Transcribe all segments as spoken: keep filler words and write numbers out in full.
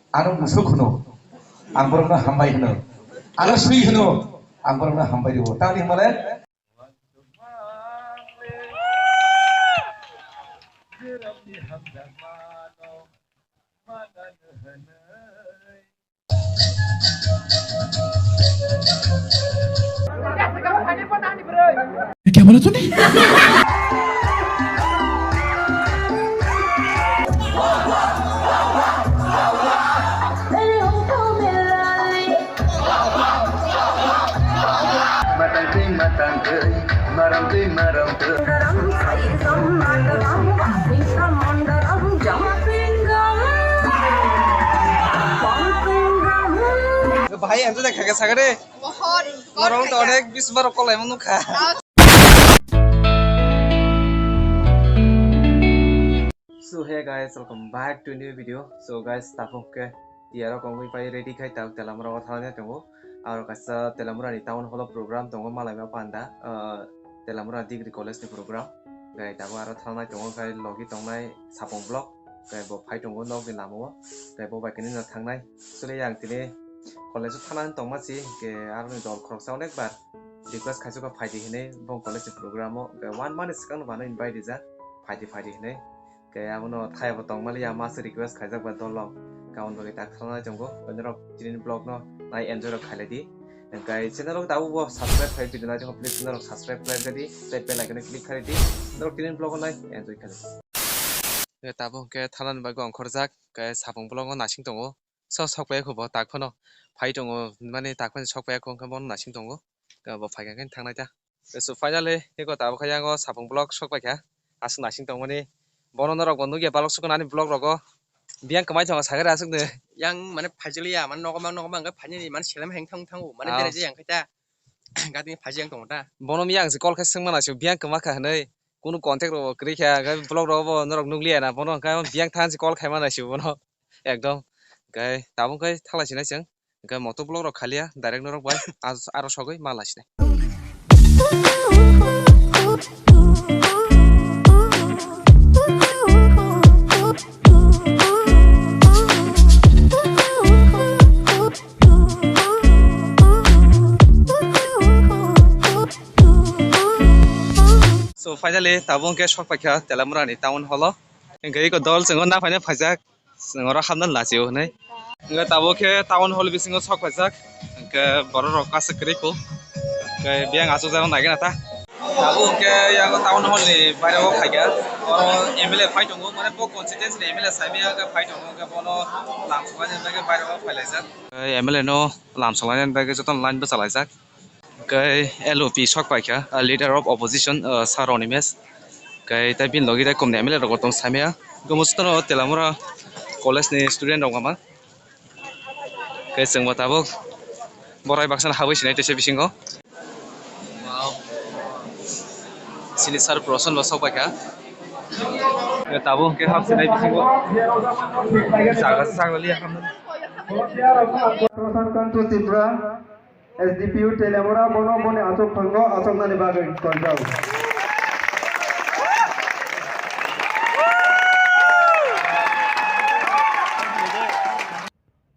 Ano musuk hwno, ang borokno hambai hwno. Ano swi hwno, ang borokno hambai rwo. Tamni hwnmale क्या बोला तूने? Matang twi matang twi, maram twi maram twi. Bahai, ang to dekha khe sakha de. Bohor, bohor. Norok to onek bis bar kolai mano kha. So hey guys, welcome back to new video. So guys, tabuk khe tiyaro kongwi pai ready khai tabuk Telamura o thangnai tongo. Aro kaisa Telamura ni town hall o program tongo, malai ma panda, ah, Telamura Degree College ni program. Gai tabuk aro thangnai tongo, gai logi tongnai Sapung block, gai bo phai tongo nok ni lama o, gai bo bai khe nini no thangnai. Sule yang tini college o thana tongma si, ke aro ni dol khoroksa onek bar request khaijak kha phaidi hinwi, bo college ni program o, ke one month ni swkang no bano invite rijak, phaidi phaidi hinwi. Ke abono thaya bo tongmani ya, ma se request khaijak ba dol rok, kaun bagwi tak khlai tongo. Norok tini vlog no nai enjoy rok khailai di. Hwnkhe channel rok tabuk bo subscribe khai video nai tongkha, please channel rok subscribe khlai di, tei bell icon click khai di. Norok tini vlog no nai enjoy khailai di. Tabuk hwnkhe thanani bagwi ongkhorjak, ke Sapung block o nasing tongo. So, sok paiya kho bo, tak phano phai tongo, mani tak phano sok paiya kho, hwnkhe bono nasing tongo, bo phai kha khe thangnai ta. So, finally, eko tabuk khe yang o Sapung block sok paikha, aswk nasing tongmani, bono norok bo nukya balok sukha nani block rogo, biyang kwmai thangma sakhe aswk de. Yang mane phaijaliya, mane nogo mang, nogo mang khe phainani, mane selem heng thang thango, mane Ah. Beraijak yang khe ta, gati phaijak yang tongo ta. Bono miyang se call khe swngma naisio, biyang kwma kha hinwi, kunu contact rok kwrwi kha, hwnkhe block rogo bo norok nukliya na, bono hwnkhe biyang thang se call khaima naisio bono. Ekdom. Hwnkhe tabuk khe thalai sinai chwng. Hwnkhe moto block rok khaliya, direct norok bai aro sogwi ma lai sinai. So finally tabuk hwnkhe sok paikha Telamura ni town hall o. Hwnkhe eko dol chwng o naphai nai phaijak. Chwng oro hamna lachio hinwi. Hwnkhe tabuk khe town hall bisingo sok paijak. Hwnkhe borok rok kaisa kwrwi kho. Hwnkhe biyang achukjak nai gana ta. Tabuk hwnkhe yang town hall ni baire o phaikha. Oro M L A phai tongo, mane bo constituency ni M L A saimaya hwnkhe phai tongo, hwnkhe bono lamsoknani bagwi baire o phailaijak. M L A no lamsoknani bagwi jotono line bwchalaijak. Hwnkhe L O P sok paikha, ah, Leader of Opposition, ah, Sir Onimesh. Hwnkhe tei bini logi tei komni M L A rok bo tong samya. Hwnkhe mwswkno Telamura College ni student rok mama. Hwnkhe chwngbo tabuk borai baksa habwi sinai tese bisingo. Wow. Sini Sir Proson bo sok paikha. Hwnkhe tabuk hwnkhe hap sinai bisingo. Jaga se saklaliya hamna. Prasant Kanto Tripura. S D P U Telamura bono boni achuk thango, achuknani bagwi tonjao.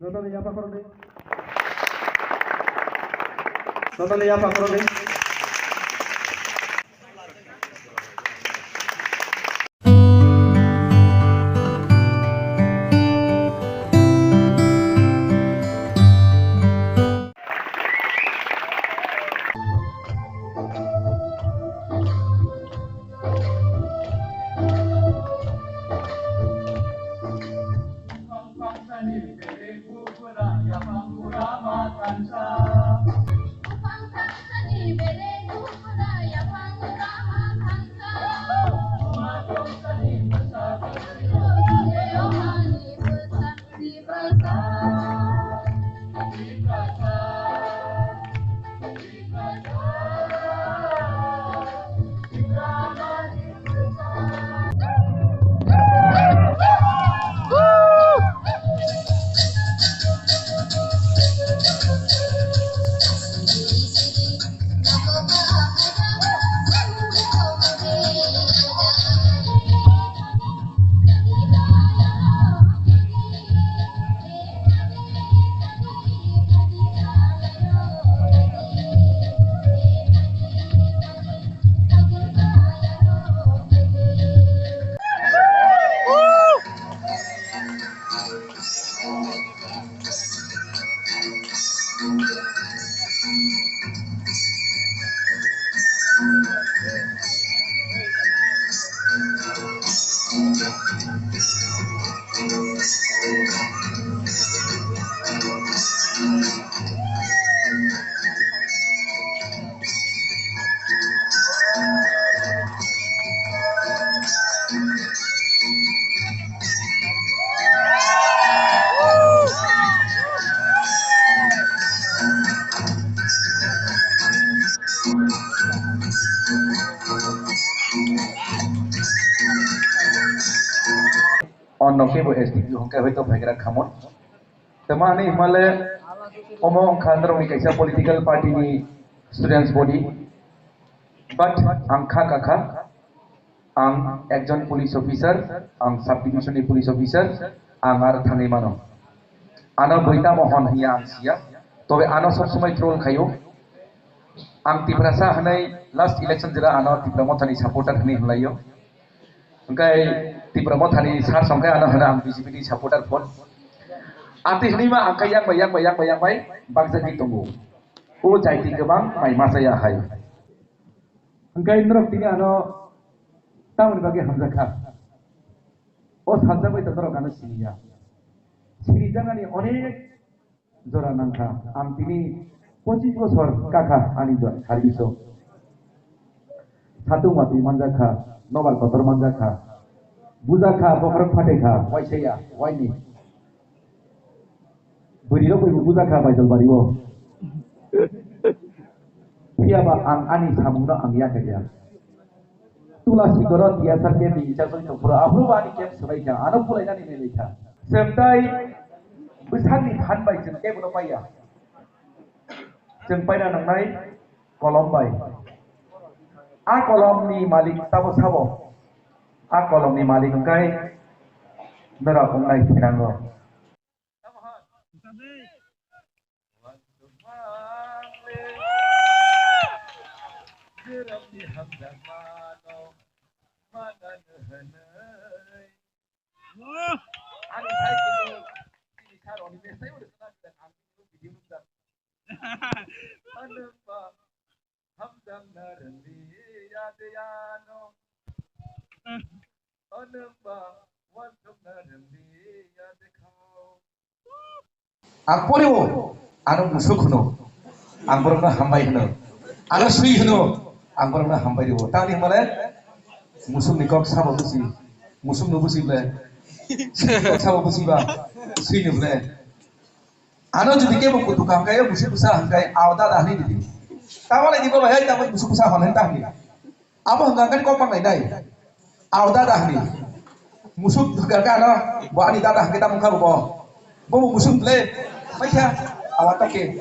Jotono yapha khoroknwi. Jotono yapha khoroknwi. Ono kebo S D P hwnkhe hoito phaigra khamon. Tamo ani himale omo wngkha norokni kaisa political party ni students body. But ang kha kakha, ang ekjon police officer, ang sub division ni police officer, ang ar thangwi mano. Ano boi tamo hwn hiya ang siya, tobe ano sob somoi troll khayo. Ang Tiprasa hwnwi last election jora ano Tipra Mothani supporter hwnwi hwnlaio. Hwnkhe Tipra Mothani sar songkhe ano hwno ang B J P ni supporter phone. Ati hwnwi ma ang khe yang bai, yang bai, yang bai, yang bai bakjagwi tongo. O jaiti kwbang mai ma chaya hai. Hwnkhe norok tini ano tamoni bagwi hamjakha? O sajagwi to norok ano siniya. Sinijaknani onek jora nangkha. Ang tini pochis bosor kakha ani jo-, service o. Satung watwi manjakha, nobar kotor manjakha. Bujakha, bokhorok phatekha, waisaya, waini. Bwrwi rok bai bo bujakha Baijalbari o. Phiya ba ang ani samung no ang yakha ya. Tula sikoro T S R camp ni inchar soi tongphuru, aphuru bo ani camp swbai kha, ano pulai nani nai lai kha. Semtai bwsakni phan bai chwng teibo no paiya. Chwng paina nangnai kolom bai. A kolom ni malik tabo sabo. A kolom ni malik wngkai norok wngnai thinango. Ang poreo, ano musuk hwno, ang borokno hambai hwno, ano swi hwno, ang borokno hambai rwo. Tamni hwnmale musukni kok sabo busi, musukno busi ble, swi kok sabo busi ba, swino ble. Ano jodi kebo kutuk hangkai, musuk bwsa hangkai, ao dada hwnwi di. Tamale di baba, hei, tamo musuk bwsa hwn hwn ta hwnwi. Abo hwnka hwnkhe kok bang nai dai. Ao dada hwnwi. Musuk hwnka hwnkhe ano, bo ani dada hwnkhe tamo wngkha bo. Bo bo musuk ble. Paikha. Awa toke.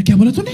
क्या बोला तूने?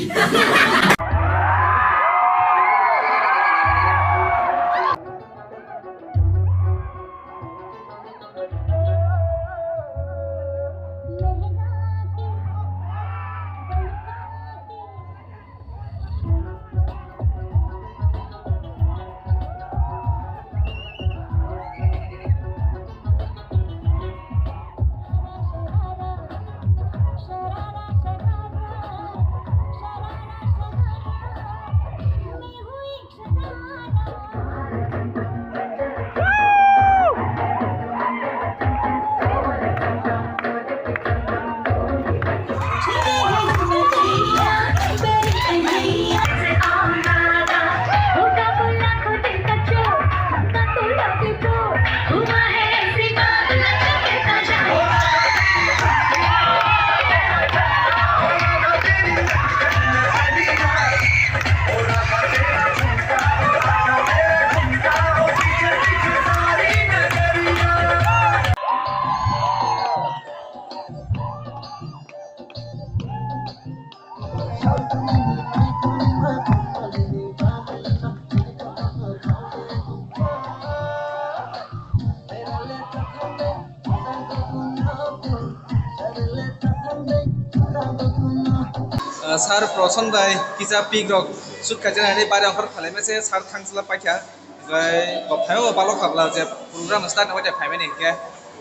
Sir Proson bai kisa pic rok shoot khaijak nai, bare ongkhor phalai mese sir thangsla paikha. Bai bo phaio balok kabla je program start na hoite phaimani hinkhe.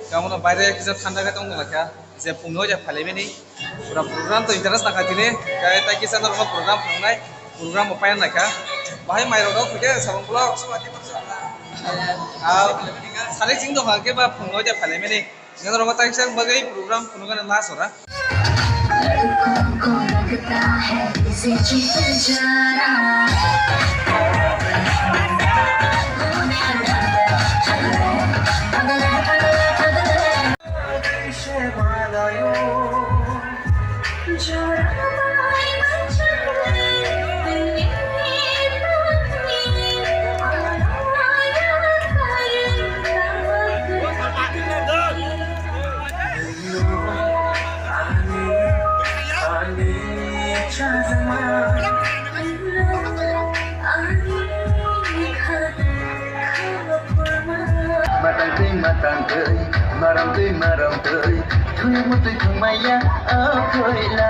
Kamono baire kisa thanda khe tong lakha je phungno hoite phalai mani. Pura program to interest nakha tini. Kai tai kisa norok program phangnai, program bo payan nakha. Bahai mai rok rok khe sabang blog. Ah, sari sing dong ke ba phungno hoite phalai mani. Nang roma tai sang bagai program kuno kana last ora. Matang twi, matang twi, maram twi, maram twi, thuyuk mutwi thwngmaya, o thwila.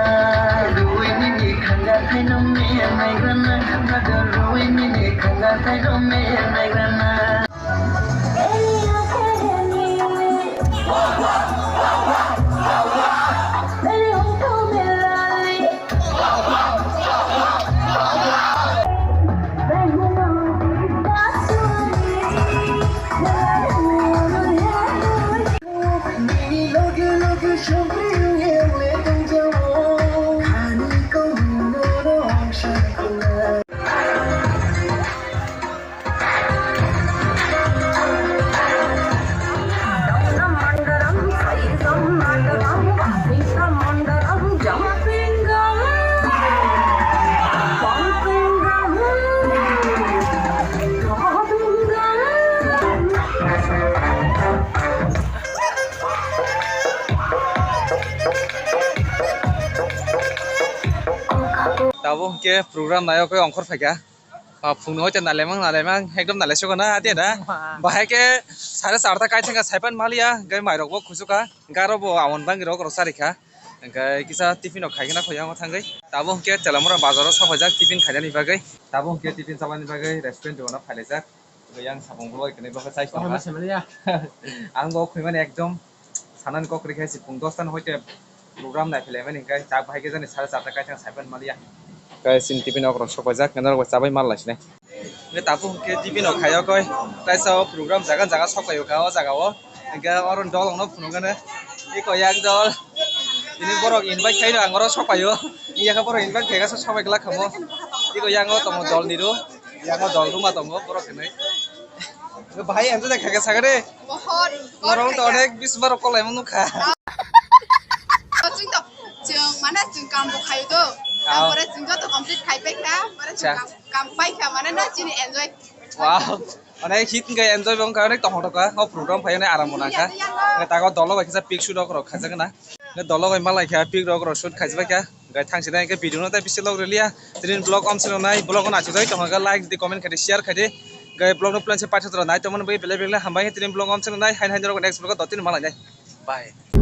Rwi nini khanga thaino me naigrana, mado rwi nini khanga thaino me naigrana. Tabuk hwnkhe program naiyok khe ongkhor phaikha. Ah, phungni hoite nailaimang, nailaimang, ekdom nailai sukha na, ati na? Bahai khe sare charta kai thangkha, saipan maliya, hwnkhe mairok bo khusukha, garo bo awan bangwi rok, rok charikha. Hwnkhe kisa tiffin rok khaigwna khoyang o thangwi. Tabuk hwnkhe Telamura bazaro sokhaijak tiffin khainani bagwi. Tabuk hwnkhe tiffin chabani bagwi restaurant o phailaijak. Yang sabung bo kene bo chai tongkha. Ang bo khumani ekdom sanani kok rikha, si phung dos ta ni hoite program nai philai mani, hwnkhe chak bahai khe jani sare charta kaisa saipan maliya. Hwnkhe chini tiffin okrok sokpaijak, norok bai chabai mal lai sinai. Hwnkhe tabuk hwnkhe tiffin o khaio koi, kaisa o program jaga jaga sokpaio kha o jaga o. Hwnkhe oro dolong no phunukgani, iko yak dol. Tini borok invite khaino ang oro sokpaio. Yakhe borok invite khaikha sobai glak khamo. Iko yango tongo dol ni ro. Yango dol ruma tongo borok hinwi. Bahai enjoy khaikha sakha de. Bohor. Norok to onek bis borok kolai mano kha. Chwng to, chwng mane chwng kam bo khaio do. Ah. Pore chwng joto complete khai pai kha, pore chwng kam, kam pai kha, mane na chini enjoy. Wow. Onek hit hwnkhe enjoy bo wngkha, onek tongthok tongkha. O program phai onek aram bo nangkha. Hwnkhe tago dolo bai kisa pic shoot rok khajak na. Hwnkhe dolo bai malai kha, pic rok shoot khajak kha. Hwnkhe thang sini hwnkhe video no tei bisi log rwliya. Tini vlog om swnamnai, vlog no achuk jagwi tongkha, like di, comment khai di, share khai di. Hwnkhe vlog no plan se paithak jora nai tongmani bagwi belai belai hambai. Tini vlog om swnamnai, hain hain rok next vlog o totino malai nai. Bye.